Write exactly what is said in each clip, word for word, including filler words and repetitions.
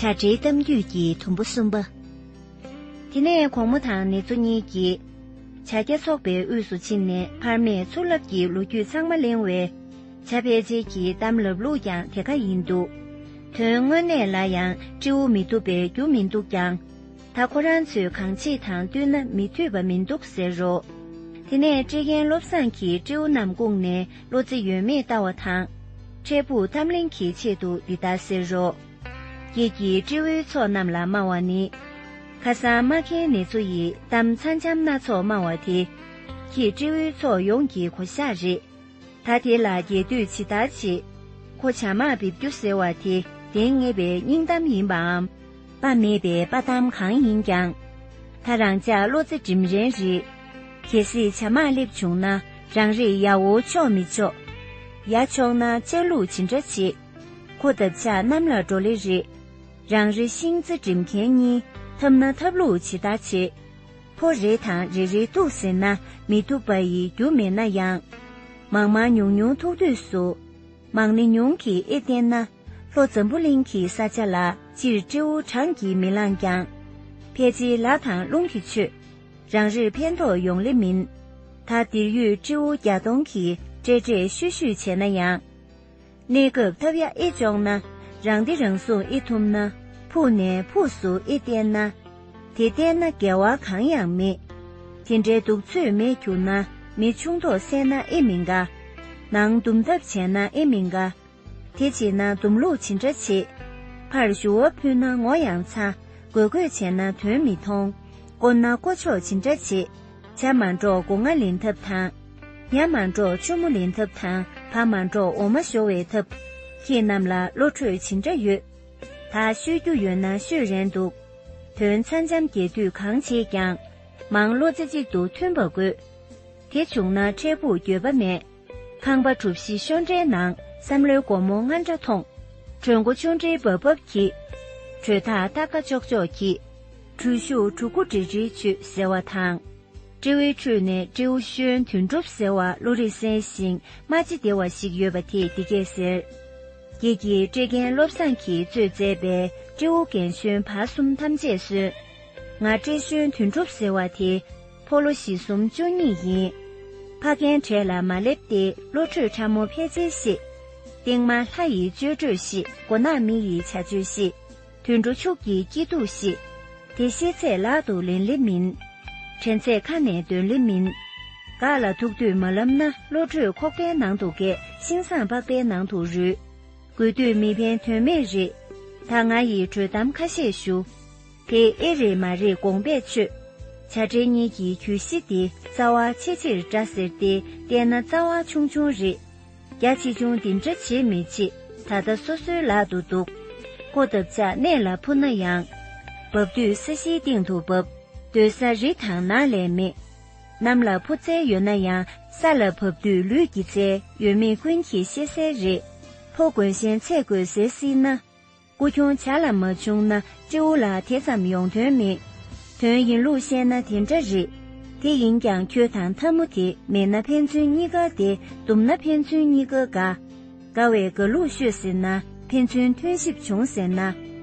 བྱ་བྲལ་གཏམ་རྒྱུད་ཀྱི་དུམ་བུ་གསུམ་པ། དེ་ནས་གོང་མོ་དང་ནེ་ཙོ་གཉིས་ཀྱིས་བྱ་རྒྱ་ཚོགས་པའི་དབུས་སུ་ཕྱིན་ནས། ཕར་མས་ཚུར་ལབ་ཀྱི་ལོ་རྒྱུས་ཚང་མ་གླེང་བས། བྱ་ཕལ་ཆེར་གྱིས་གཏམ་ལབ་ལུགས་ཀྱང་དེ་ག་ཡིན་འདུག་དོན་དངོས་གནས་ལ་ཡང་སྤྲེའུ་མི་ཐུབ་པའི་རྒྱུ་མི་འདུག་ཀྱང་། ད་ཁོ་རང་ཚོས་གང་བྱེད་དང་བསྟུན་ན་མི་འཐུས་པ་མི་འདུག་ཟེར་རོ། དེ་ནས་བཀྲེས་རྒན་བློ་བཟང་གིས་སྤྲེའུ་རྣམས་བཀུག་ནས། བློ་རྩེ་ཡོད་མེད་ལྟ་བ་དང་། འཕྲལ་ཕུགས་ཐབས་ལེན་གྱི་ཆེད་དུ་འདི་ལྟར་ཟེར་རོ། ཁྱེད་ཀྱིས་སྤྲེའུའི་ཚོགས་རྣམས་ལ་སྨྲ་བ་ནི། ཁ་སང་སྨྲ་མཁན་ནེ་ཙོ་ཡིས་གཏམ་ཚ་འཆམ་སྣ་ཚོགས་སྨྲ་བ་དེ། ཁྱེད་སྤྲེའུའི་ཚོགས་ཡོངས་ཀྱི་གོ་ཤག་རེད། ད་དེ་ལ་རྒྱས་བསྡུས་ཇི་ལྟར་བྱེད། ཁོ་བྱ་དམག་འབེབས་རྒྱུ་ཟེར་བ་དེ་བདེན་ངེས་པའི་སྙིང་གཏམ་ཡིན་པའམ། དཔའ་མེད་པའི་དཔའ་གཏམ་གང་ཡིན་ཀྱང་། ད་རང་ཅག་བློ་རྩེ་འགྲིམ་རན་རེད། གལ་སྲིད་བྱ་དམག་སླེབས་བྱུང་ན། རང་རེས་ཡ་འོ་ཆོག་མི་ཆོག་ཡ་ཆོག་ན་ལྕགས་ལུག་ཇི་འདྲ་བྱེད། ཁོ་འདབ་ཆགས་གནམ་ལ་འགྲོ་ལེ་རེད། རང་རེ་ཤིང་རྩེ་འགྲིམ་མཁན་གཉིས་འཐབ་ན་འཐབ་ལུགས་ཇི་ལྟར་བྱེད། ཕོ་རེ་དང་རེ་རེ་གཏུགས་ཟེར་ན་མི་ཐུབ་པ་ཡི་རྒྱུ་མེད་ན་ཡང་། མང་མང་ཉུང་ཉུང་ཐུག་དུས་སུ། མང་ནི་ཉུང་གིས་ཨེ་བསྟན་ན། ལྷོ་འཛམ་བུ་གླིང་གི་ས་ཆ་ལ་སྤྱིར་སྤྲེའུ་གྲངས་ཀྱིས་མི་ལངས་ཀྱང་། ཕལ་ཆེར་ལ་དང་རླུང་གིས་ཆོད། རང་རེར་ཕན་ཐོགས་ཡོང་ལེ་མིན། ད་འདིར་ཡོད་སྤྲེའུ་བརྒྱ་སྟོང་གིས་ཏྲེ་ཏྲེ་ཤུ་ཤུ་བྱས་ན་ཡང་། གནས་སྐབས་ཐབས་ཡ་ཨེ་ལྕོགས་ན། རང་བདེ་རང་སྲུང་ཨེ་ཐུབ་ན། ཕུགས་ནས་ཕུགས་སུ་ཨེ་བསྟན་ན། དེ་བསྟན་ན་འགལ་བ་གང་ཡང་མེད། དེ་འདྲའི་གདུག་ཚོད་མེད་གྱུར་ན། མི་ཆུང་མདོག་གསལ་ན་ཨེ་མི་དགའ། ནང་འདུམ་ཐབས་བྱས་ན་ཨེ་མི་དགའ། དེ་བྱེད་ན་འདུམ་ལུགས་ཇི་འདྲ་བྱེད། ཕར་ཞུ་བ་ཕུལ་ན་ངོ་ཡང་ཚ། དགོས་དགོས་བྱས་ན་དོན་མི་མཐོང་། བསྐོར་ན་བསྐོར་ཕྱོགས་ཇི་འདྲ་བྱེད། བྱ་མ་འདྲོག་སྒོ་ང་ལེན་ཐབས་དང་། ཉ་མ་འདྲོག་ཆུ་མོ་ལེན་ཐབས་དང་། བ་མ་འདྲོག་འོ་མ་ཞོ་བའི་ཐབས། ཁྱེད་རྣམས་ལ་བློ་གྲོས་ཇི་འདྲ་ཡོད། ད་ཤོད་རྒྱུ་ཡོད་ན་ཤོད་རན་འདུག་དོན་ཚ་འཆམ་རྒྱས་བསྡུས་གང་བྱེད་ཀྱང་། མང་བློ་རྩེ་གཅིག་ཏུ་མཐུན་པ་དགོས། དེ་བྱུང་ན་འཕྲལ་ཕུགས་འགྱོད་པ་མེད། ཁང་པ་གྲུ་བཞི་ཤོ་འདྲའི་ནང་། བསམ་བློའི་སྒོར་མོ་ལྔ་འདྲ་མཐོང་། གྲོད་མགོ་ཆུང་འདྲའི་འབབ་འབབ་གྱིས། གྲོད་ཐག་ཏག་ཀ་ཅོག་ཅོག་གྱིས། གྲུ་ཤུགས་གྲུ་གུ་འདྲི་འདྲི་ཆུད་ཟེར་བ་དང་། སྤྲེའུའི་ཁྲོད་ནས་སྤྲེའུ་གཞོན་དོན་གྲུབ་ཟེར་བ་བློ་རིག་གསལ་ཞིང་སྨྲ་ལྕེ་བདེ་བ་ཞིག་ཡོད་པ་དེས་འདི་སྐད་ཟེར། ཁྱེད་ཀྱིས་བཀྲེས་རྒན་བློ་བཟང་གིས་གཙོས་མཛད་པའི་སྤྲེའུ་རྒན་གཞོན་བར་གསུམ་ཐམས་ཅད་གསོན། ང་སྤྲེའུ་གཞོན་དོན་གྲུབ་ཟེར་བ་དེ་ཕོ་ལོ་བཞི་གསུམ་བཅུ་གཉིས་ཡིན། ཕ་རྒན་གྲས་ལ་མ་སླེབས་ཏེ་བློ་གྲོས་ཕྲ་མོ་ཕལ་ཆེར་ཤེས། སྟེང་མ་ལྷ་ཡི་བཅོས་སྤྲོས་ཤེས། མགོ་ནག་མི་ཡི་བྱ་སྤྱོད་ཤེས། དུད་འགྲོ་ཕྱུགས་ཀྱི་སྐྱིད་སྡུག་ཤེས། དེ་ཤེས་ཚད་ལག་ཏུ་ལེན་ལེ་མིན། དྲན་ཚད་ཁ་ནས་འདོན་ལེ་མིན། འགག་ལ་ཐུག་དུས་མ་ལབ་ན། བློ་གྲོས་ཁོག་པའི་ནང་དུ་རྒས། ཤིང་བཟང་པགས་པའི་ནང་དུ་རུལ། དགོས་དུས་མི་ཕན་དོན་མེད་རེད། ད་ང་ཡིས་གྲོས་གཏམ་ཁ་ཤས་ཞུ། དེ་ཨེ་རེད་མ་རེད་དགོངས་པས་ཆོད། བྱ་བྲལ་གཉིས་ཀྱི་གྱོད་གཞི་དེ་རྩ་བ་ཆེ་ཆེར་འདྲ་ཟེར་ཏེ་བལྟས་ན་རྩ་བ་ཆུང་ཆུང་རེད། རྒྱ་ཆེ་ཆུང་འདི་འདྲ་བྱེད་མི་བྱེད་ད་ལྟ་སོ་སོའི་ལག་ཏུ་འདུག་ཁོ་འདབ་ཆགས་གནས་ལ་འཕུར་ན་ཡང་། འབབ་དུས་ས་གཞིའི་སྟེང་དུ་འབབ། སྡོད་ས་རི་དང་ནགས་ལས་མེད། གནམ་ལ་འཕུར་རྩལ་ཡོད་ན་ཡང་ས་ལ་བབས་དུས་ལུས་ཀྱི་རྩལ་ཡོད་མེད་ཀུན་གྱིས་ཤེས་གསལ་རེད། ཕོ་རྒོན་གཞན་ཚད་དགོས་ཟེར་སྲིད་ན། སྐུ་ཆུང་བྱ་ལ་མ་བྱུང་ན་སྤྲེའུ་ལ་དེ་ཙམ་ཡོང་དོན་མེད། དོན་ཡིན་ལུགས་བཤད་ན་དེ་འདྲ་རེད། དེ་ཡིན་ཀྱང་ཁྱོད་དང་འཐབ་མོ་དེ་མེད་ན་ཕན་ཚུན་གཉིས་ཀ་བདེ། འདུམ་ན་ཕན་ཚུན་གཉིས་ཀ་དགའ། དགའ་བའི་དགའ་ལུགས་ཤོད་ཟེར་ན། ཕན་ཚུན་མཐུན་གཤིབ་བྱུང་ཟེར་ན།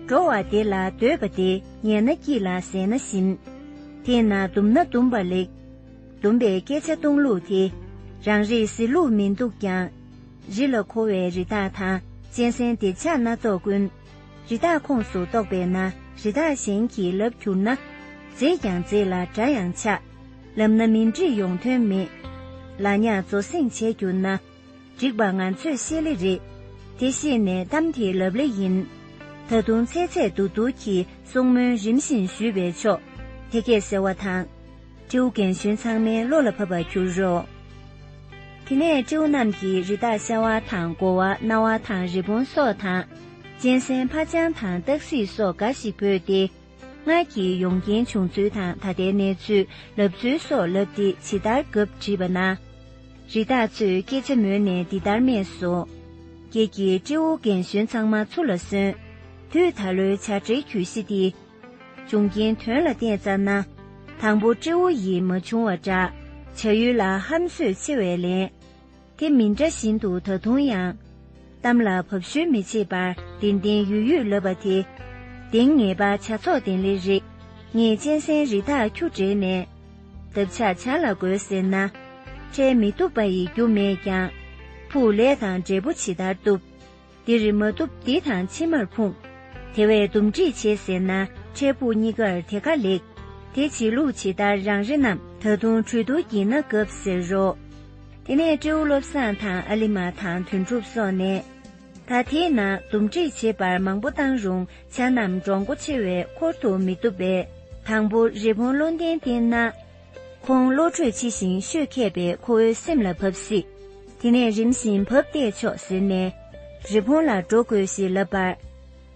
འགྲོ་བ་བདེ་ལ་འདོད་པ་བདེ། ཉལ་ན་སྐྱིད་ལ་ཟས་ན་ཞིམ། དེས་ན་འདུམ་ན་འདུམ་པ་ལེགས། འདུམ་པའི་སྐད་ཆ་གཏོང་ལུགས་དེ། རང་རེས་ཟེར་ལུགས་མི་འདུག་ཀྱང་། རི་ལ་འཁོར་བའི་རི་དྭགས་དང་གཅན་གཟན་སྡེ་ཆགས་སྣ་ཚོགས་ཀུན། རི་དྭགས་ཁོངས་སུ་གཏོགས་པས་ན་རི་དྭགས་གཞན་གྱིས་ལབ་གྱུར་ན། མཛེས་ཀྱང་མཛེས་ལ་དགྲ་ཡང་ཆགས། ལབ་ན་མིང་འདྲིས་ཡོང་དོན་མེད། ལ་ཉག་མཛོ་སེང་བྱས་གྱུར་ན། འགྲིག་པ་ང་ཚོས་ཤེས་ལེ་རེད། དེ་ཤེས་ནས་གཏམ་དེ་ལབ་ལེ་ཡིན། ད་དུང་ཚད་ཚད་འདུག་འདུག་གིས་གསུང་མོལ་རིམ་བཞིན་ཞུས་པས་ཆོག་དེ་སྐད་ཟེར་བ་དང་། སྤྲེའུ་རྒན་གཞོན་ཚང་མའི་བློ་ལ་བབས་པར་གྱུར་རོ། དེ་ནས་སྤྲེའུ་རྣམས་ཀྱིས་རི་དྭགས་ཤ་བ་དང་དགོ་བ་རྣ་བ་དང་རི་བོང་སོགས་དང་། གཅན་གཟན་ཕ་ལྕང་དང་སྟག་གཟིག་སོགས་འགའ་ཞིག་བོས་ཏེ། སྔར་གྱི་ཡོང་རྐྱེན་བྱུང་ཚུལ་དང་ད་ལྟའི་གནས་ཚུལ་ལབ་ཚུལ་སོགས་ལབ་སྟེ་ཇི་ལྟར་སྐབས་དྲིས་པ་ན། རི་དྭགས་ཚོས་སྐད་ཆ་མོལ་ནས་འདི་ལྟར་སྨྲས་སོ། ཁྱེད་ཀྱིས་སྤྲེའུ་རྒན་གཞོན་ཚང་མ་ཚུར་ལ་གསོན། དུས་ད་ལོའི་བྱ་བྲལ་གྱོད་གཞི་འདི། འབྱུང་རྐྱེན་དོན་ལ་བལྟས་ཙ་ན། དང་པོ་སྤྲེའུ་ཡིས་མ་བྱུང་བ་འདྲ། བྱ་ཡུལ་ལ་ཧམ་བཟོས་ཆེ་བས་ལན། དེ་མི་འདྲ་བཞིན་དུ་ད་དུང་ཡང་། གཏམ་ལ་བབ་ཤོལ་མི་བྱེད་པར་བདེན་བདེན་ཡོད་ཡོད་ལབ་པ་དེ། གདེང་ངེས་པ་བྱ་ཚོགས་ལྡན་ལེ་རེད། ངས་གཅན་གཟན་རི་དྭགས་ཁྱུ་བྲེས་ནས། འདབ་ཆགས་བྱ་ལ་རྒོལ་ཟེར་ན། འཕྲལ་མི་བཏུབ་པ་ཡི་རྒྱུ་མེད་ཀྱང་། ཕུགས་ལས་དང་འབྲས་བུ་ཇི་ལྟར་བཏུབ། འདིར་མ་བཏུབ་འདི་དང་ཕྱི་མར་ཕུང་། དེ་བས་འདུམ་འགྲིག་བྱེད་ཟེར་ན། འཕྲལ་ཕུགས་གཉིས་ཀར་དེ་ཀ་ལེགས། དེ་བྱེད་ལུགས་ཇི་ལྟར་རང་རེ་རྣམས། ད་དུང་གྲོས་བསྡུར་བགྱིས་ན་དགའ་ཟེར་རོ། དེ་ནས་སྤྲེའུ་བློ་བཟང་དང་ཨ་ལི་མ་དང་དོན་གྲུབ་སོགས་ནས། ད་དེས་ན་འདུམ་འགྲིག་བྱེད་པར་མང་པོ་བཏང་རུང་བྱ་རྣམས་འདྲོག་མགོ་ཆེ་བས་འཁོར་དུ་མི་བཏུབ་པས། དང་པོ་རི་བོང་བློ་ལྡན་བསྟེན་ན། ཁོང་བློ་གྲོས་ཆེ་ཞིང་ཤོད་མཁས་པས་ཁོ་བོའི་སེམས་ལ་བབས་སྲིད། དེ་ནས་རིམ་བཞིན་བབས་བལྟས་ཆོག་ཟེར་ནས། རི་བོང་ལ་འགྲོ་དགོས་ཞེས་ལབ་པར།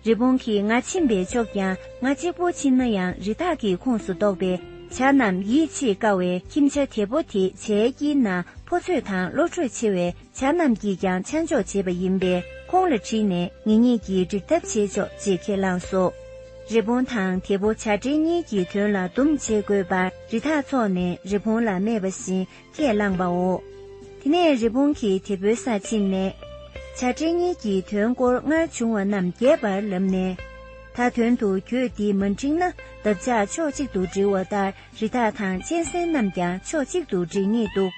རི་བོང་གིས་ང་ཕྱིན་པས་ཆོག་ཀྱང་ང་གཅིག་པོ་ཕྱིན་ན་ཡང་རི་དྭགས་ཀྱི་ཁོངས་སུ་གཏོགས་པས་བྱ་རྣམས་ཡིད་ཆེས་དཀའ་བས། ཁྱིམ་བྱ་དེ་པོ་དེ་བྱའི་དཀྱིལ་ན་ཕོ་ཚོད་དང་བློ་གྲོས་ཆེ་བས། བྱ་རྣམས་ཀྱིས་ཀྱང་ཆ་འཇོག་བྱེད་པ་ཡིན་པས། ཁོང་ལ་དྲིས་ནས་ངེད་གཉིས་ཀྱིས་འགྲིག་ཐབས་བྱེད་ཆོག་ཅེས་ཁས་བླངས་སོ། རི་བོང་དང་དེ་པོ་བྱ་བྲལ་གཉིས་ཀྱི་དོན་ལ་འདུམ་བྱེད་དགོས་པར་རི་དྭགས་ཚོགས་ནས་རི་བོང་ལ་སྨྲས་པ་བཞིན་ཁས་བླངས་པའོ། དེ་ནས་རི་བོང་གིས་དེ་པོའི་སར་ཕྱིན་ནས། བྱ་བྲལ་གཉིས་ཀྱི་དོན་སྐོར་སྔར་བྱུང་བ་རྣམས་རྒྱས་པར་ལབ་ནས། ད་དོན་དུ་ཁྱོད་འདི་མ་འགྲིག་ན་འདབ་ཆགས་ཕྱོགས་གཅིག་ཏུ་སྒྲིལ་བ་ལྟར། རི་དྭགས་དང་གཅན་གཟན་རྣམས་ཀྱང་ཕྱོགས་གཅིག་ཏུ་སྒྲིལ་ངེས་འདུག་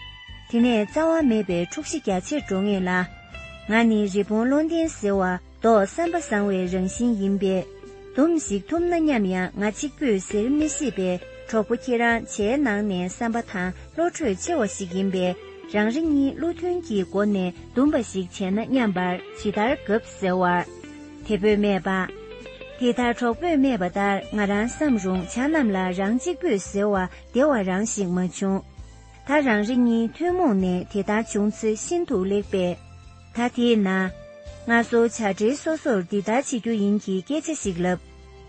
དེ་ནས་རྩ་བ་མེད་པའི་འཁྲུག་གཞི་རྒྱ་ཆེར་འགྲོ་ངེས་ལ། ང་ནི་རི་བོང་བློ་ལྡན་ཟེར་བ་མདོག་བསམ་པ་བཟང་བའི་རང་བཞིན་ཡིན་པས། འདུམ་ཞིག་ཐུབ་ན་སྙམ་ཡང་ང་གཅིག་པུས་ཟེར་མི་ཤེས་པས། གྲོགས་པོ་ཁྱེད་རང་བྱའི་ནང་ནས་བསམ་པ་དང་བློ་གྲོས་ཆེ་བ་ཞིག་ཡིན་པས། རང་རེ་གཉིས་བློ་མཐུན་གྱི་སྒོ་ནས་འདུམ་པ་ཞིག་བྱས་ན་སྙམ་པར་ཇི་ལྟར་དགའ་ཟེར་བར། དེ་པོས་སྨྲས་པ། དེ་ལྟར་གྲོགས་པོས་སྨྲས་པ་ལྟར་ང་རང་བསམ་རུང་བྱ་རྣམས་ལ་རང་གཅིག་པུས་ཟེར་བ་བདེ་བ་རང་ཞིག་མ་བྱུང་། ད་རང་རེ་གཉིས་ཐུན་མོང་ནས་དེ་ལྟར་བྱུང་ཚེ་ཤིན་ཏུ་ལེགས་པས། ད་དེས་ན། སྔ་སོར་བྱ་བྲལ་སོ་སོར་འདི་ལྟར་བྱེད་རྒྱུ་ཡིན་གྱི་སྐད་ཆ་ཞིག་ལབ།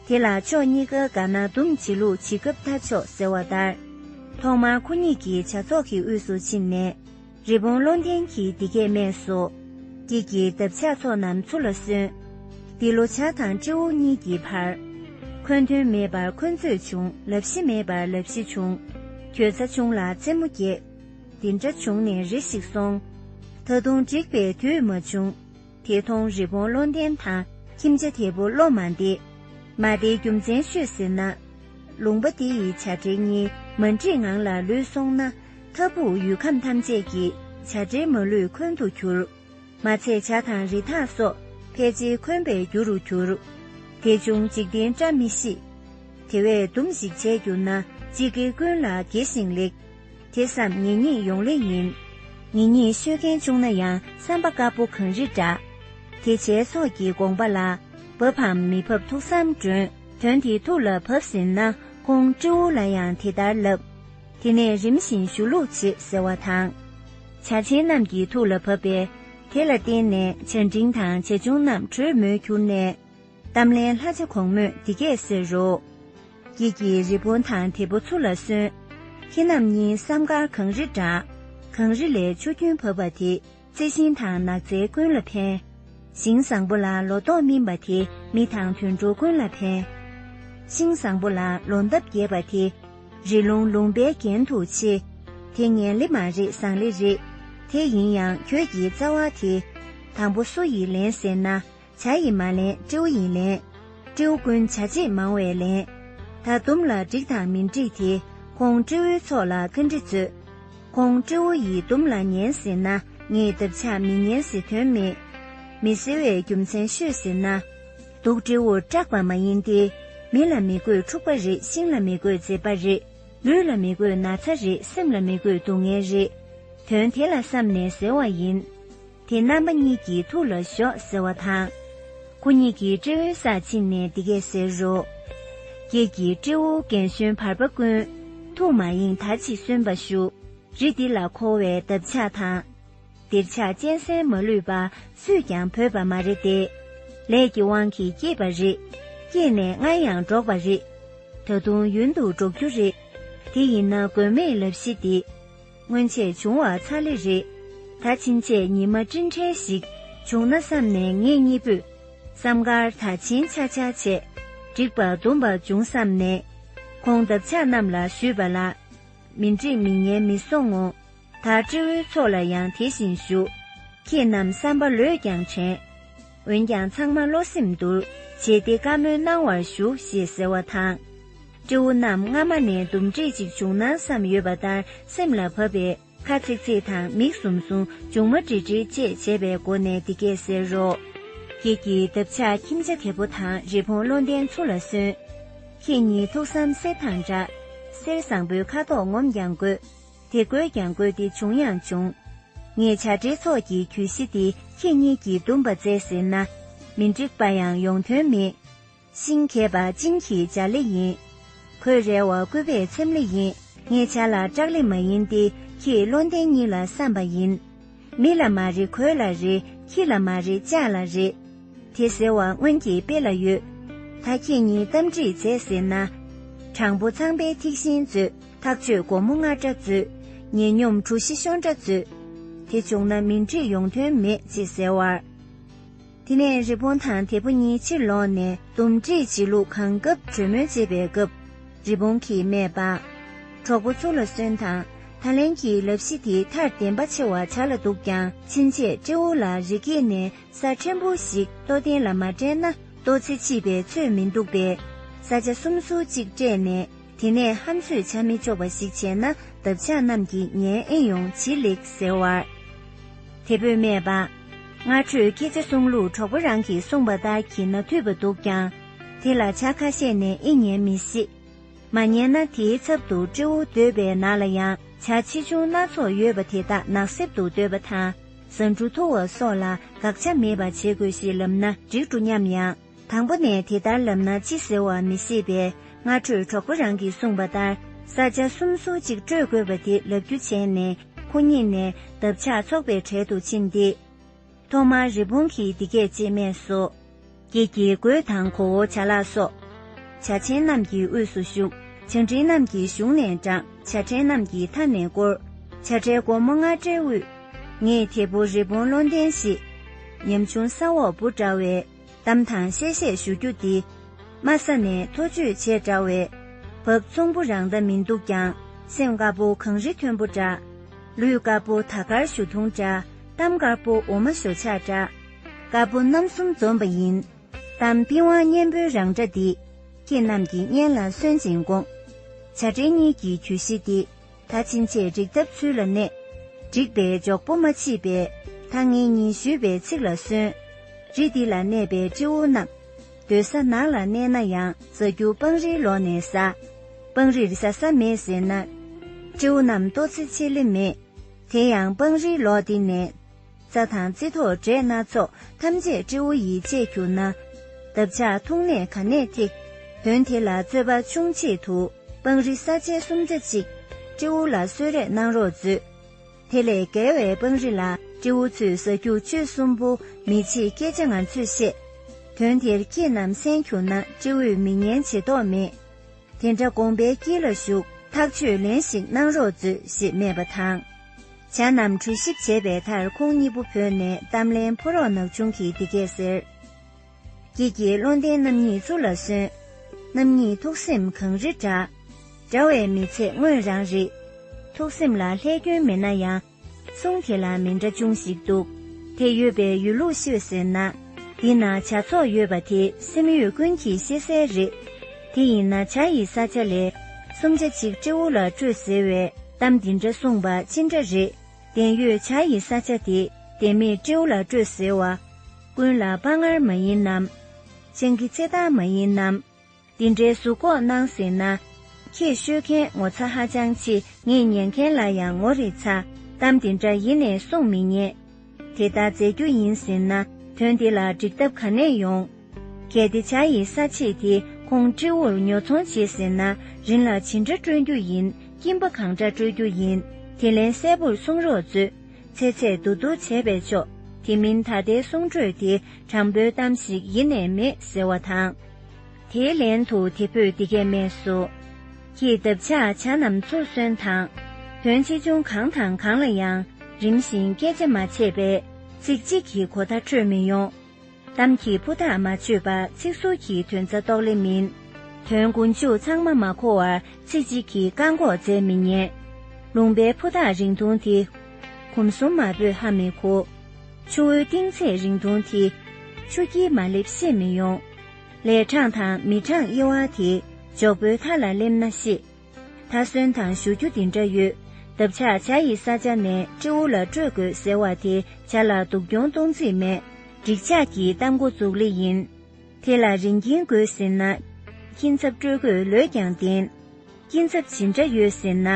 དེ་ལ་ཕྱོགས་གཉིས་ཀ་དགའ་ན་འདུམ་བྱེད་ལུགས་ཇི་སྐབས་ལྟ་ཆོག་ཟེར་བ་ལྟར། ཐོག་མར་ཁོ་གཉིས་ཀྱིས་བྱ་ཚོགས་ཀྱི་དབུས་སུ་ཕྱིན་ནས། རི་བོང་བློ་ལྡན་གྱིས་འདི་སྐད་སྨྲས་སོ། ཁྱེད་ཀྱིས་འདབ་ཆགས་ཚོགས་རྣམས་ཚུར་ལ་སོན། འདི་ལོ་བྱ་དང་སྤྲེའུ་གཉིས་ཀྱི་བར། འཁོན་དོན་མེད་པར་འཁོན་རྩོད་བྱུང་། ལབ་གཞི་མེད་པར་ལབ་གཞི་བྱུང་། གྱོད་ཚ་བྱུང་ལ་རྩེད་མོ་རྒྱས། འདི་འདྲ་བྱུང་ནས་རེ་ཞིག་སོང་། ད་དུང་འགྲིག་པའི་དུས་མ་བྱུང་། དེ་མཐོང་རི་བོང་བློ་ལྡན་དང་ཁྱིམ་བྱ་དེ་པོ་བློ་མ་བདེ། མ་བདེའི་རྒྱུ་མཚན་ཤོད་ཟེར་ན། ལུང་པ་འདི་ཡི་བྱ་བྲལ་གཉིས་མ་འགྲིག་ངང་ལ་ལུས་སོང་ན། མཐའ་ཕུགས་ཡུལ་ཁམས་ཐམས་ཅད་ཀྱི་བྱ་བྲལ་མ་ལུས་འཁོན་དུ་གྱུར། མ་ཚད་བྱ་དང་རི་དྭགས་སོགས་ཕལ་ཆེར་འཁོན་པའི་རྒྱུ་རུ་གྱུར། དེ་བྱུང་འཇིག་རྟེན་བཀྲ་མི་ཤིས། དེ་བས་འདུམ་ཞིག་བྱས་གྱུར་ན་གཅིག་གིས་ཀུན་ལ་དགེ་ཞིང་ལེགས། དེ་བསམ་ངེད་གཉིས་ཡོང་ལེ་ཡིན། ངེད་གཉིས་ཤོད་མཁན་བྱུང་ན་ཡང་བསམ་པ་དཀར་པོ་གངས་རི་འདྲ། དེ་བྱའི་ཚོགས་ཀྱི་དགོངས་པ་ལ་བབ་བམ་མི་བབ་ཐུགས་བསམ་སྒྲོན། དོན་དེ་ཐུགས་ལ་བབས་ཟིན་ན་ཁོང་སྤྲེའུ་ལ་ཡང་དེ་ལྟར་ལབ། དེ་ནས་རིམ་བཞིན་ཞུ་ལུགས་བྱེད་ཟེར་བ་དང་། བྱ་ཆེན་རྣམས་ཀྱི་ཐུགས་ལ་བབས་པས་དེ་ལ་བརྟེན་ནས་བྱ་འབྲིང་དང་བྱ་ཆུང་རྣམས་གྲོས་མོས་གྱུར་ནས། གཏམ་ལན་ལྷ་བྱ་གོང་མོས་འདི་སྐད་ཟེར་རོ། ཁྱེད་ཀྱིས་རི་བོང་དང་དེ་པོ་ཚུར་ལ་སོན། ཁྱེད་རྣམ་གཉིས་བསམ་དཀར་གངས་རི་འདྲ། གངས་རི་ལས་ཆུ་རྒྱུན་བབས་པ་དེ་རྩི་ཤིང་དང་ནགས་ཚལ་ཀུན་ལ་ཕན། ཞིང་བཟང་པོ་ལ་ལོ་ཏོག་སྨིན་པ་དེ་མི་དང་དུད་འགྲོ་ཀུན་ལ་ཕན། ཤིང་བཟང་པོ་ལ་ལོ་འདབ་རྒྱས་པ་དེ་རི་ལུང་ལུང་པའི་རྒྱན་དུ་ཆེ། དེ་ངན་ལེ་མ་རེད་བཟང་ལེ་རེད། དེ་ཡིན་ཡང་ཁྱོད་ཀྱི་རྩ་བ་དེ། དང་པོ་སུ་ཡིས་ལན་ཟེར་ན། བྱ་ཡིས་མ་ལན་སྤྲེའུ་ཡིས་ལན། སྤྲེའུ་ཀུན་བྱ་བྱེད་མང་བས་ལན། ད་འདུམ་ལ་འགྲིག་དང་མི་འགྲིག་དེ་ཁོང་སྤྲེའུའི་ཚོགས་ལ་བཀའ་འདྲི་མཛོད། ཁོང་སྤྲེའུ་ཡིས་འདུམ་ལ་ཉན་ཟེར་ན་ངས་འདབ་ཆགས་མི་ཉན་ཟེར་དོན་མེད། མི་ཟེར་བའི་རྒྱུ་མཚན་ཤོད་ཟེར་ན། དུག་སྤྲེའུར་སྐྲག་པ་མ་ཡིན་ཏེ། མི་ལ་མི་དགོས་འཁྲུག་པ་རེད། ཤིང་ལ་མི་དགོས་མཛེས་པ་རེད། ལུས་ལ་མི་དགོས་ན་ཚ་རེད། སེམས་ལ་མི་དགོས་སྡུག་བསྔལ་རེད། དོན་དེ་ལ་བསམ་ནས་ཟེར་བ་ཡིན། དེ་རྣམ་པ་གཉིས་ཀྱི་ཐུགས་ལ་ཞོག་ཟེར་བ་དང་། ཁོ་གཉིས་ཀྱིས་སྤྲེའུའི་སར་ཕྱིན་ནས་འདི་སྐད་ཟེར་རོ། ཁྱེད་ཀྱིས་སྤྲེའུ་རྒན་གཞོན་བར་པ་ཀུན། ཐུགས་མ་ཡེངས་ད་ཅི་གསོན་པར་ཞུ། རི་འདི་ལ་འཁོར་བའི་འདབ་ཆགས་དང་། འདིར་ཆགས་གཅན་གཟན་མ་ལུས་པ། སུས་ཀྱང་བོས་པ་མ་རེད་དེ། ལས་ཀྱི་དབང་གིས་སྐྱེས་པ་རེད། སྐྱེས་ནས་སྔར་ཡང་འགྲོགས་པ་རེད། ད་དུང་ཡུན་དུ་འགྲོགས་རྒྱུ་རེད། དེ་ཡིན་ན་མགོན་མེད་ལབ་གཞི་འདི། སྔོན་ཆད་བྱུང་བ་ཚར་ལེ་རེད། ད་ཕྱིན་ཆད་ཉི་མ་སྤྲིན་བྲལ་ཞིག་བྱུང་ན་བསམ་ནས་ངེད་གཉིས་པོས། བསམ་དཀར་ད་ཕྱིན་ཆ་ཆ་བྱས། འགྲིག་པ་འདུམ་པ་བྱུང་བསམ་ནས། ཁོང་འདབ་ཆགས་རྣམས་ལ་ཞུས་པ་ལ། མི་འགྲིག་མི་ཉན་མི་གསུང་ངོ་། ད་སྤྲེའུའི་ཚོགས་ལ་ཡང་དེ་བཞིན་ཞུ། ཁྱེད་རྣམས་བསམ་པ་ལོས་ཀྱང་དྲན། འོན་ཀྱང་ཚང་མ་བློ་སེམས་བསྡུར། བྱས་ཏེ་བཀའ་མོལ་གནང་བར་ཞུ་ཞེས་ཟེར་བ་དང་། སྤྲེའུ་རྣམས་སྔ་མ་ནས་འདུམ་འགྲིག་ཅིག་བྱུང་ན་བསམ་ཡོད་པ་ལྟར་སེམས་ལ་བབས་པས། ཁ་ཚིག་ཚིག་དང་མིག་ཟུམ་ཟུམ། མཇུག་མ་དྲིལ་དྲིལ་བཅས་བྱས་པའི་སྒོ་ནས་འདི་སྐད་ཟེར་རོ། ཁྱེད་ཀྱིས་འདབ་ཆགས་ཁྱིམ་བྱ་དེ་པོ་དང་རི་བོང་བློ་ལྡན་ཚུ་ལ་གསོན། ཁྱེད་གཉིས་ཐུགས་བསམ་གསེར་དང་འདྲ། གསེར་བཟང་པོའི་ཁ་དོག་ངོམས་ཀྱང་དགོས། དེ་དགོས་ཀྱང་དགོས་ཏེ་བྱུང་ཡང་བྱུང་། ངས་བྱ་སྤྲེལ་ཚོགས་ཀྱི་གྱོད་གཞི་དེ་ཁྱེད་གཉིས་ཀྱིས་འདུམ་པ་མཛད་ཟིན་ན། མི་འགྲིག་པ་ཡང་ཡོང་དོན་མེད། ཤིང་གས་པ་གཅིན་གྱི་འཇའ་ལེ་ཡིན། གོས་རལ་བ་སྐུད་པའི་ཚེམ་ལེ་ཡིན། ངས་བྱ་ལ་སྐྲག་ལེ་མ་ཡིན་ཏེ། ཁྱེད་བློ་ལྡན་གཉིས་ལ་བསམ་པ་ཡིན། མི་ལ་མ་རེ་གོས་ལ་རེ། ཁྱི་ལ་མ་རེ་ལྕགས་ལ་རེ། དེ་ཟེར་བ་སྔོན་གྱི་དཔེ་ལ་ཡོད། ད་ཁྱེད་གཉིས་གཏམ་འདྲིས་མཛད་ཟེར་ན། དྲང་པོ་ཚངས་པའི་ཐིག་ཤིང་མཛོད། ཐག་ཆོད་སྒོར་མོ་ལྔ་འདྲ་མཛོད། ཉེ་སྙོམས་གྲུ་བཞི་ཤོང་འདྲ་མཛོད། དེ་བྱུང་ན་མི་འགྲིག་ཡོང་དོན་མེད་ཅེས་ཟེར་བར། དེ་ནས་རི་བོང་དང་དེ་པོ་གཉིས་ཕྱིར་ལོག་ནས་འདུམ་འགྲིག་བྱེད་ལུགས་གང་གབ་གྲོས་མོལ་བྱེད་པའི་སྐབས། རི་བོང་གིས་སྨྲས་པ། གྲོགས་པོ་ཚུ་ལ་གསོན་དང་། ད་ལན་གྱི་ལབ་གཞི་དེ་མཐར་བདེན་པ་ཆེ་བ་བྱ་ལ་འདུག་ཀྱང་ཕྱིན་ཆད་སྤྲེའུ་ལ་རི་སྐེད་ནས་ས་ཕྲན་བུ་ཞིག་ལྟོ་ལྡན་ལ་མ་སྤྲད་ན་ལྟོ་ཚེ་ཕྱིས་པའི་ཚོད་མི་འདུག་པས། ས་ཆ་སུམ་ཟུར་གཅིག་སྤྲད་ནས། དེ་ནས་ཧམ་ཚོད་བྱ་མི་ཆོག་པ་ཞིག་བྱས་ན་འདབ་ཆགས་རྣམས་ཀྱིས་ཉན་ཨེ་ཡོང་ཇི་ལེགས་ཟེར་བར། དེ་པོས་སྨྲས་པ། སྔ་འཕྲོས་སྐད་ཆ་གསུང་ལུགས་གྲོགས་པོ་རང་གིས་གསུངས་པ་ལྟར་གྱིས་ན་འཐུས་པ་འདུག་ཀྱང་། དེ་ལ་བྱ་ཁ་ཤས་ནས་ཨེ་ཉན་མི་སྲིད། མ་ཉན་ན་དེའི་ཚབ་ཏུ་སྤྲེའུ་སྡོད་པའི་ནང་ལ་ཡང་བྱ་ཆེ་ཆུང་སྣ་ཚོགས་ཡོད་པ་དེ་དག་ནགས་གསེབ་ཏུ་སྡོད་པ་དང་། ཟ་འབྲུ་འཐུ་བ་སོགས་ལ་དགག་བྱ་མེད་པ་བྱེད་དགོས་ཞེས་ལབ་ན་འགྲིག་འགྲོ་སྙམ་ཡང་། དང་པོ་ནས་དེ་ལྟར་ལབ་ན་ཅི་ཟེར་བ་མི་ཤེས་པས། སྔ་འཕྲོས་གྲོགས་པོ་རང་གིས་གསུངས་པ་ལྟར། ས་ཆ་སུམ་ཟུར་གཅིག་སྤྲོད་དགོས་པ་དེ་ལབ་རྒྱུ་བྱས་ནས། ཁོ་གཉིས་ནས་འདབ་ཆགས་ཚོགས་པའི་གྲལ་དུ་ཕྱིན་ཏེ། ཐོག་མར་རི་བོང་གིས་འདི་སྐད་ཅེས་སྨྲས་སོ། ཁྱེད་ཀྱིས་རྒོད་དང་གོ་བོ་བྱ་ལ་སོགས། བྱ་ཆེན་རྣམས་ཀྱི་དབུས་སུ་བཞུགས། བྱ་འབྲིང་རྣམས་ཀྱིས་གཞུང་ནས་འབྲང་། བྱ་ཕྲན་རྣམས་ཀྱིས་མཐའ་ནས་བསྐོར། བྱ་ཕྲན་སྒོར་མོ་ལྔ་སྤྲད་དབུས། ངས་དེ་པོ་རི་བོང་བློ་ལྡན་ཞེས། ཉམ་ཆུང་ས་འོག་བུ་འདྲ་བའི། གཏམ་དང་བཤད་བཤད་ཞུ་རྒྱུ་འདི། དམའ་ས་ནས་མཐོ་བརྗོད་བྱས་འདྲ་བའི། བག་ཚོང་བུ་རང་ད་མི་འདུག་ཀྱང་། སེམས་དཀར་པོ་གངས་རི་མཐོན་པོ་འདྲ། ལུས་དཀར་པོ་ད་དཀར་གཞུ་ཐུང་འདྲ། གཏམ་དཀར་པོ་འོ་མ་ཞོ་ཆག་འདྲ། དཀར་པོ་རྣམ་གསུམ་འཛོམས་པ་ཡིན། གཏམ་པི་ཝང་སྙན་པོའི་རང་སྒྲ་འདི། ཁྱེད་རྣམས་ཀྱི་སྙན་ལ་སུན་འབྱིན་དགོངས། བྱ་སྤྲེལ་གཉིས་ཀྱི་གྱོད་གཞི་འདི། ད་ཕྱིན་ཆད་འགྲིག་ཐབས་ཚུལ་ལ་གནས། འགྲིག་པའི་འཇོག་པོ་མ་མཆིས་པས། ད་ངེད་གཉིས་ཞུས་པའི་ཚིག་ལ་གསོན། རི་འདི་ལ་གནས་པའི་སྤྲེའུ་རྣམས། སྡོད་ས་ནགས་ལ་གནས་ན་ཡང་ཟ་རྒྱུ་སྤང་རིའི་ལོགས་ནས་ཟ། སྤང་རིར་ཟ་ས་མེད་ཟེར་ན། སྤྲེའུ་རྣམས་ལྟོ་ཚེ་ཆེ་ལེ་མེད། དེ་ཡང་སྤང་རིའི་ལོགས་འདི་ནས། རྩྭ་དང་རྩི་ཐོག་འབྲས་སྣ་ཚོགས་ཐམས་ཅད་སྤྲེའུ་ཡིས་བཅད་གྱུར་ན། འདབ་ཆགས་འཐུང་གནས་ག་ནས་ཐེག། དོན་དེ་ལ་རྩོད་པ་ཆུང་ཆེད་དུ་སྤང་རི་ས་ཆའི་སུམ་ཆ་གཅིག་སྤྲེའུ་ལ་གསོལ་རས་གནང་རོགས་མཛོད། དེ་ལས་བརྒལ་བའི་སྤང་རི་ལ་སྤྲེའུ་ཚོས་ཟ་རྒྱུ་བཅུད་གསུམ་པོ་མི་བྱེད་སྐད་ཆ་ང་ཚོས་བཤད། དོན་དེར་ཁྱེད་རྣམས་གསན་གྱུར་ན་སྤྲེའུས་མི་ཉན་བྱེད་དོགས་མེད། དེ་འདྲ་དགོངས་པའི་དཀྱིལ་ལ་བཞུགས། ཐག་ཆོད་ལན་ཞིག་གནང་རོགས་མཛོད་ཞེས་སྨྲས་པ་དང་། བྱ་རྣམས་གྲོས་ཞིབ་བྱས་པའི་མཐར་ཁོང་གཉིས་པོ་བོས་ནས་གཏམ་ལན་ཕོ་རོག་ནག་ཆུང་གིས་འདི་སྐད་ཟེར། ཁྱེད་ཀྱིས་བློ་ལྡན་རྣམ་གཉིས་ཚུ་ལ་གསོན། རྣམ་གཉིས་ཐུགས་སེམས་གངས་རི་འདྲ། འདྲ་བའི་མི་ཚེ་དངོས་རང་རེད། ཐུགས་སེམས་ལ་ལྷད་སྐྱོན་མེད་ན་ཡང་། གསུང་དེ་ལ་མི་འདྲ་ཅུང་ཞིག་འདུག་དེ་ཡོད་པའི་ཡོད་ལུགས་ཤོད་ཟེར་ན། འདི་ན་བྱ་ཚོགས་ཡོད་པ་དེ་སེམས་ཡོད་ཀུན་གྱིས་ཤེས་གསལ་རེད། དེ་ཡིན་ན་བྱ་ཡི་ས་ཆ་ལས། སུམ་ཆ་གཅིག་སྤྲེའུ་ལ་སྤྲོད་ཟེར་བའི་གཏམ་འདི་འདྲ་གསུངས་པ་ཅི་འདྲ་རེད། བདེན་ཡོད་བྱ་ཡི་ས་ཆ་དེ་ལྡེ་མིག་སྤྲེའུ་ལ་སྤྲོད་ཟེར་བ། ཀུན་ལ་དཔའ་ངར་མ་ཡིན་ནམ། སྤྱང་ཀི་ཚེ་ཐར་མ་ཡིན་ནམ། འདི་འདྲའི་ཟུག་ལྐོག་གནང་ཟེར་ན། ཁྱེད་ཤོད་མཁན་ངོ་ཚ་ཧ་ཅང་ཆེ། ངས་ཉན་མཁན་ལ་ཡང་ངོ་རེ་ཚ། གཏམ་འདི་འདྲ་ཡིན་ནས་གསུང་མི་ཉན། དེ་ལྟར་མཛད་རྒྱུ་ཡིན་ཟེར་ན། དོན་འདི་ལ་འགྲིག་ཐབས་ག་ནས་ཡོང་། གལ་ཏེ་བྱ་ཡི་ས་ཆེད་དེ་ཁོང་སྤྲེའུར་ཉོ་ཚོང་བྱེད་ཟེར་ན། རིན་ལ་ཇི་འདྲ་སྤྲོད་རྒྱུ་ཡིན། སྐྱིན་པ་གང་འདྲ་སྤྲོད་རྒྱུ་ཡིན། དེ་ལན་གསལ་པོར་གསུང་རོགས་མཛོད། ཚེ་ཚད་བསྡུ་བསྡུ་བྱས་པས་ཆོག་དེ་མིན་ད་ལྟའི་གསུང་སྒྲོས་དེ་དྲང་པོའི་གཏམ་ཞིག་ཡེ་ནས་མེད་ཟེར་བ་དང་། དེའི་ལན་དུ་དེ་པོས་འདི་སྐད་སྨྲས་སོ། ཁྱེད་འདབ་ཆགས་བྱ་རྣམས་ཚུར་གསོན་དང་། དོན་ཆེ་ཆུང་གང་དང་གང་ལ་ཡང་རིམ་བཞིན་སྐད་ཆ་མ་བྱས་པས་ཚིག་གཅིག་གིས་གོ་བརྡ་འཕྲོད་མི་ཡོང་། གཏམ་གྱི་ཕུ་ཐག་མ་ཆོད་པ་ཚིག་ཟུར་གྱི་དོན་རྩ་རྟོགས་ལེ་མིན། དོན་མགོ་མཇུག་ཚང་མ་མ་གོ་བར་ཚིག་གཅིག་གིས་བཀག་འགོག་མཛད་མི་ཉན། ལུང་པའི་ཕུ་ཐག་རིང་ཐུང་དེ། གོམ་གསུམ་མ་སྤོས་ཧ་མི་གོ། ཆུ་བོའི་གཏིང་ཚད་རིང་ཐུང་དེ། ཆུ་དཀྱིལ་མ་སླེབས་ཤེས་མི་ཡོང་། ལས་དྲངས་དང་མི་དྲངས་དབྱེ་བ་དེ། འཇོག་པོའི་མཐའ་ལ་སླེབས་ན་ཤེས། མཐའ་སོན་དང་ཞུ་རྒྱུ་འདི་འདྲ་ཡོད། འདབ་ཆགས་བྱ་ཡི་ས་ཆ་ནས་སྤྲེའུ་ལ་སྤྲོད་དགོས་ཟེར་བ་དེ་བྱ་ལ་སྡུག་གྱོང་གཏོང་རྩིས་མེད། འགྲིག་ཆགས་ཀྱི་གཏམ་མགོ་འཛུགས་ལེ་ཡིན། དེ་ལ་རིན་གྱིན་དགོས་ཟེར་ན། ཁྱིམ་ཚབ་སྤྲོད་དགོས་ལོས་ཀྱང་ལྡན། སྐྱིན་ཚབ་ཇི་འདྲ་ཡོད་ཟེར་ན།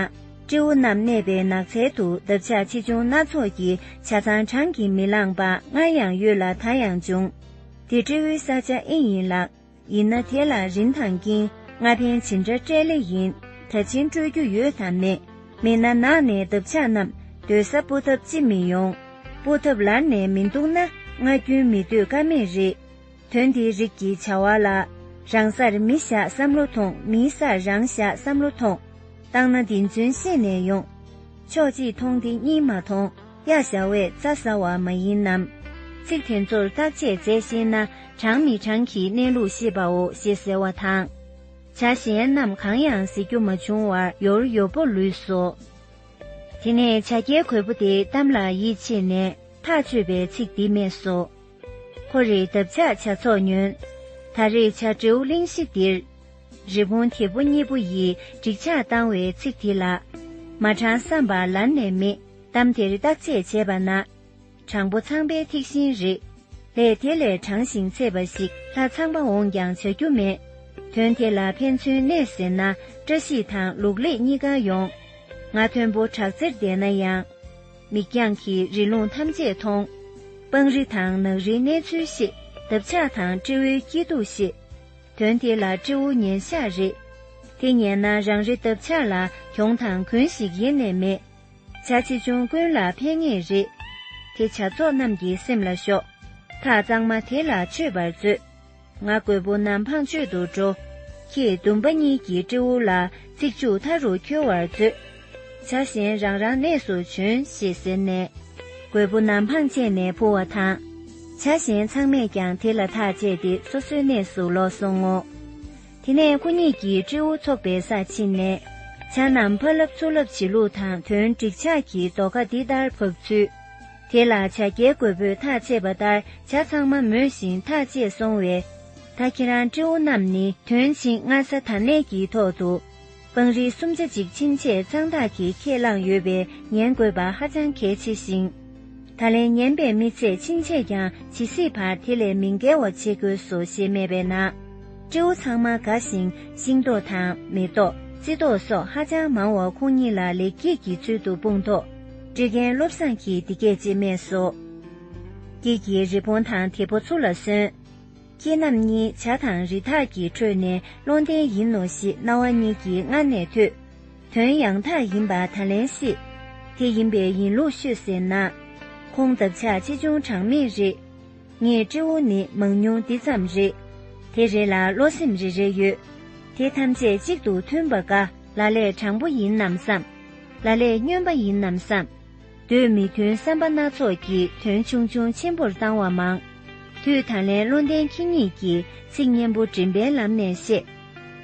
སྤྲེའུ་རྣམས་གནས་པའི་ནགས་ཚལ་དུ་འདབ་ཆགས་ཆེ་ཆུང་སྣ་ཚོགས་ཀྱི་ཆ་ཚང་གྲངས་ཀྱིས་མི་ལངས་པ་སྔར་ཡང་ཡོད་ལ་ད་ཡང་འབྱུང་། དེ་སྤྲེའུའི་ས་ཆ་ཨེ་ཡིན་ལགས། ཡིན་ན་དེ་ལ་རིན་དང་གྱིན་རྔ་འཕན་ཇི་འདྲ་སྤྲད་ལེ་ཡིན། ད་ཕྱིན་སྤྲོད་རྒྱུ་ཡོད་དམ་མེད། མེད་ན་ནགས་ནས་འདབ་ཆགས་རྣམས་སྡོད་ས་སྤོ་ཐབས་ཅི་མི་ཡོང་། སྤོ་ཐབས་ལར་ནས་མི་འདུག་ན་སྔ་རྒྱུན་མི་སྡོད་ཀ་མེད་རེད། དོན་དེའི་རིགས་ཀྱི་བྱ་བ་ལ། རང་སར་མི་བཞག་བསམ་བློ་ཐོངས། མིའི་སར་རང་བཞག་བསམ་བློ་ཐོངས། བཏང་ན་བདེན་རྫུན་ཤེས་ནས་ཡོང་། ཕྱོགས་གཅིག་མཐོང་སྟེ་གཉིས་མ་མཐོང་། གཡག་ཞར་བས་རྩྭ་ཟ་བ་མ་ཡིན་ནམ། ཚིག་དེ་ཚོར་བརྟག་དཔྱད་མཛད་ཤེས་ན་དྲང་མི་དྲང་གི་གནས་ལུགས་ཤེས་པའོ་ཞེས་ཟེར་བ་དང་། བྱ་གཞན་རྣམས་གང་ཡང་ཟེར་རྒྱུ་མ་བྱུང་བར་ཡོར་ཡོ་པོ་ལུས་སོ། དེ་ནས་བྱ་རྒྱལ་རྒོད་པོ་དེ་གཏམ་ལ་ཡིད་ཆེས་ནས་ཐག་ཆོད་པའི་ཚིག་འདི་སྨྲས་སོ། ཁོ་རེ་འདབ་ཆགས་བྱ་ཚོགས་ཉོན། ད་རེས་བྱ་སྤྲེའུ་གླིང་བཞི་འདིར། རི་བོང་དེ་པོ་གཉིས་པོ་ཡིས་འགྲིག་ཆགས་བཏང་བའི་ཚིག་དེ་ལ། མ་དྲང་བསམ་པ་ལར་ནས་མེད། གཏམ་དེར་བརྟག་དཔྱད་བྱས་པ་ན། དྲང་པོ་ཚངས་པའི་ཐིག་ཤིང་རེད། ལས་དེ་ལས་དྲང་ཞིང་ཚད་པ་ཞིག་ལྷ་ཚངས་པ་འོང་ཀྱང་བྱ་རྒྱུ་མེད། དོན་དེ་ལ་ཕན་ཚུན་གནས་ཟེར་ན་བཀྲ་ཤིས་དང་ལུག་ལེགས་གཉིས་ཀ་ཡོང་། ང་མཐོན་པོ་བྲག་རྩེར་བསྡད་ན་ཡང་། མིག་རྒྱང་གིས་རི་ལུང་ཐམས་ཅད་མཐོང་། སྤང་རི་དང་ནགས་རིའི་གནས་ཚུལ་ཤེས། འདབ་ཆགས་དང་སྤྲེའུའི་སྐྱིད་སྡུག་ཤེས། དོན་དེ་ལ་སྤྲེའུ་ཉན་ཤག་རེད། དེ་ཉན་ན་རང་རེ་འདབ་ཆགས་ལ་གྱོང་དང་གུན་ཞིག་ཡེ་ནས་མེད། བྱ་ཆེ་ཆུང་ཀུན་ལ་ཕན་ངེས་རེད། དེ་བྱ་ཚོགས་རྣམས་ཀྱི་སེམས་ལ་ཞོག་ཐག་གཙང་མ་དེ་ལ་ཆོད་པར་མཛོད། ང་རྒོད་པོ་ནམ་འཕང་གཅོད་དུ་འགྲོ། ཁྱེད་འདུན་པ་གཉིས་ཀྱིས་སྤྲེའུ་ལ་ཚིག་མཇུག་མཐའ་རུ་འཁྱོལ་བར་མཛོད། བྱ་གཞན་རང་རང་གནས་སུ་བྱོན་ཞེས་ཟེར་ནས། རྒོད་པོ་ནམ་འཕང་བཅད་ནས་འཕུར་བ་དང་། བྱ་གཞན་ཚང་མས་ཀྱང་དེ་ལ་ཐག་བཅད་དེ་སོ་སོའི་གནས་སུ་ལོག་སོང་ངོ་། དེ་ནས་ཁོ་གཉིས་ཀྱིས་སྤྲེའུ་འཚོགས་པའི་སར་ཕྱིན་ནས། བྱ་རྣམས་ཕར་ལབ་ཚུར་ལབ་བྱེད་ལུགས་དང་དོན་འགྲིག་ཆགས་ཀྱི་རྡོ་ཁ་འདི་ལྟར་བབས་ཚུལ། དེ་ལ་བྱ་རྒྱལ་རྒོད་པོས་ཐག་བཅད་པ་ལྟར་བྱ་ཚང་མ་མོས་ཤིང་ཐག་བཅད་སོང་བས། ད་ཁྱེད་རང་སྤྲེའུ་རྣམས་ནི་དོན་ཕྱིན་སྔ་ས་ད་གནས་ཀྱི་ཐོག་ཏུ། སྤང་རི་གསུམ་ཆ་གཅིག་ཕྱིན་ཆད་གཙང་ཐག་གིས་ཁས་བླངས་ཡོད་པས་ཉན་དགོས་པ་ཧ་ཅང་གལ་ཆེ་ཞིང་། ད་ལན་ཉན་པས་མི་ཚད་ཕྱིན་ཆད་ཀྱང་ཇི་སྲིད་བར་དེ་ལས་མི་འགལ་བ་བྱེད་དགོས་སོ་ཞེས་སྨྲས་པས་ན། སྤྲེའུ་ཚང་མ་དགའ་ཞིང་ཤིང་ཏོག་དང་མེ་ཏོག་རྩི་ཏོག་སོགས་ཧ་ཅང་མང་བ་ཁོང་གཉིས་ལ་ལེགས་སྐྱེས་ཀྱི་ཚུལ་དུ་སྤུངས་ཐོག་སྤྲེལ་རྒན་བློ་བཟང་གིས་འདི་སྐད་ཅེས་སྨྲས་སོ། སྐྱེས་ཀྱིས་རི་བོང་དང་དེ་པོ་ཚུར་ལ་སོན། ཁྱེད་རྣམ་གཉིས་བྱ་དང་རི་དྭགས་ཀྱི་ཁྲོད་ནས་བློ་ལྡན་ཡིན་ནོ་ཞེས་རྣ་བ་གཉིས་ཀྱིས་སྔར་ནས་ཐོས། དོན་ཡང་དག་ཡིན་པ་ད་ལན་སྲིད། དེ་ཡིན་པས་ཡིན་ལུགས་ཤོད་ཟེར་ན། ཁོང་འདབ་ཆགས་ཆེ་ཆུང་གྲངས་མེད་རེད། ངེད་སྤྲེའུ་ནི་མང་ཉུང་འདི་ཙམ་རེད། དེ་རེ་ལ་བློ་སེམས་རེ་རེ་ཡོད། དེ་ཐམས་ཅད་གཅིག་ཏུ་མཐུན་པ་དགའ། ལ་ལས་དྲང་པོ་ཡིན་ནམ་བསམ། ལ་ལས་སྨྱོན་པ་ཡིན་ནམ་བསམ། འདོད་མི་མཐུན་བསམ་པ་སྣ་ཚོགས་ཀྱིས་དོན་ཆུང་ཆུང་ཆེན་པོར་བཏང་བ་མང་། དུས་ད་ལན་བློ་ལྡན་ཁྱེད་གཉིས་ཀྱིས་ཚིག་སྙན་པོ་མགྲིན་པའི་ལམ་ནས་བཤད།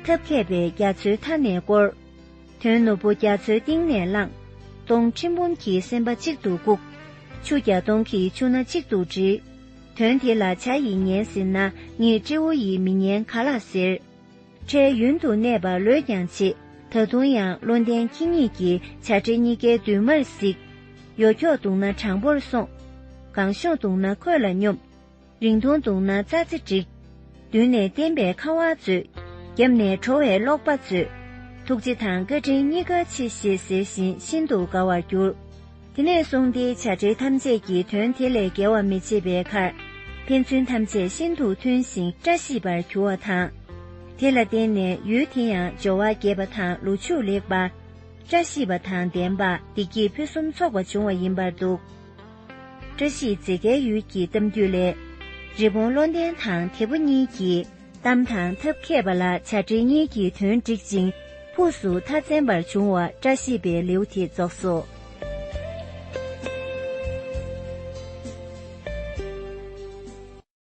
ཐབས་མཁས་པས་རྒྱ་མཚོའི་མཐའ་ནས་བསྐོར། དོན་ནོར་བུ་རྒྱ་མཚོའི་གཏིང་ནས་བླངས། སྟོང་ཁྲི་འབུམ་གྱིས་སེམས་པ་གཅིག་ཏུ་བཀུག་ཆུ་བརྒྱ་སྟོང་གིས་ཆུ་སྣ་གཅིག་ཏུ་བསྒྲིལ། དོན་དེ་ལ་བྱ་ཡིས་ཉན་ཟེར་ན་ངེད་སྤྲེའུ་ཡིས་མི་ཉན་ག་ལ་ཟེར། འཕྲལ་ཡུན་དུ་གནས་པ་ལོས་ཀྱང་བྱེད། ད་དུང་ཡང་བློ་ལྡན་ཁྱེད་གཉིས་ཀྱིས་བྱ་སྤྲེལ་གཉིས་ཀའི་མདུན་མར་གཟིགས། ཡོ་འཁྱོག་བརྡུངས་ན་དྲང་པོར་སོང་། གང་ཤོང་བརྡུངས་ན་ཁོད་ལ་སྙོམས། རིང་ཐུང་བརྡུངས་ན་རྩྭ་རྩེ་འགྲིག་མདུན་ནས་བསྟན་པའི་ཁ་བ་མཛོད། རྒྱབ་ནས་ཁྲོ་བའི་ཀློག་པ་མཛོད། ཐུགས་རྗེ་དང་བཀའ་དྲིན་གཉིས་ཀ་ཆེ་ཞེས་ཟེར་བཞིན་ཤིན་ཏུ་དགའ་བར་གྱུར། དེ་ནས་བཟུང་སྟེ་བྱ་སྤྲེལ་ཐམས་ཅད་ཀྱིས་དོན་དེ་ལས་འགལ་བ་མི་བྱེད་པའི་ཁར། ཕན་ཚུན་ཐམས་ཅད་ཤིན་ཏུ་མཐུན་ཞིང་བཀྲ་ཤིས་པར་གྱུར་བ་དང་། དེ་ལ་བརྟེན་ནས་ཡུལ་དེ་ཡང་འབྱོར་བ་རྒྱས་པ་དང་ལོ་ཕྱུགས་ལེགས་པ། བཀྲ་ཤིས་པ་དང་ལྡན་པ་བདེ་སྐྱིད་ཕུན་སུམ་ཚོགས་པ་བྱུང་བ་ཡིན་པར་འདུག་བཀྲ་ཤིས་རྫི་དཀར་ཡུལ་གྱི་གཏམ་རྒྱུད་ལས། རི་བོང་བློ་ལྡན་དང་དེ་པོ་གཉིས་ཀྱིས་གཏམ་དང་ཐབས་མཁས་པ་ལ་བྱ་སྤྲེལ་གཉིས་ཀྱི་དོན་འགྲིག་ཅིང་ཕུགས་སུ་མཐའ་བཙན་པར་བྱུང་བ་བཀྲ་ཤིས་པའི་ལེའུ་དེ་རྫོགས་སོ།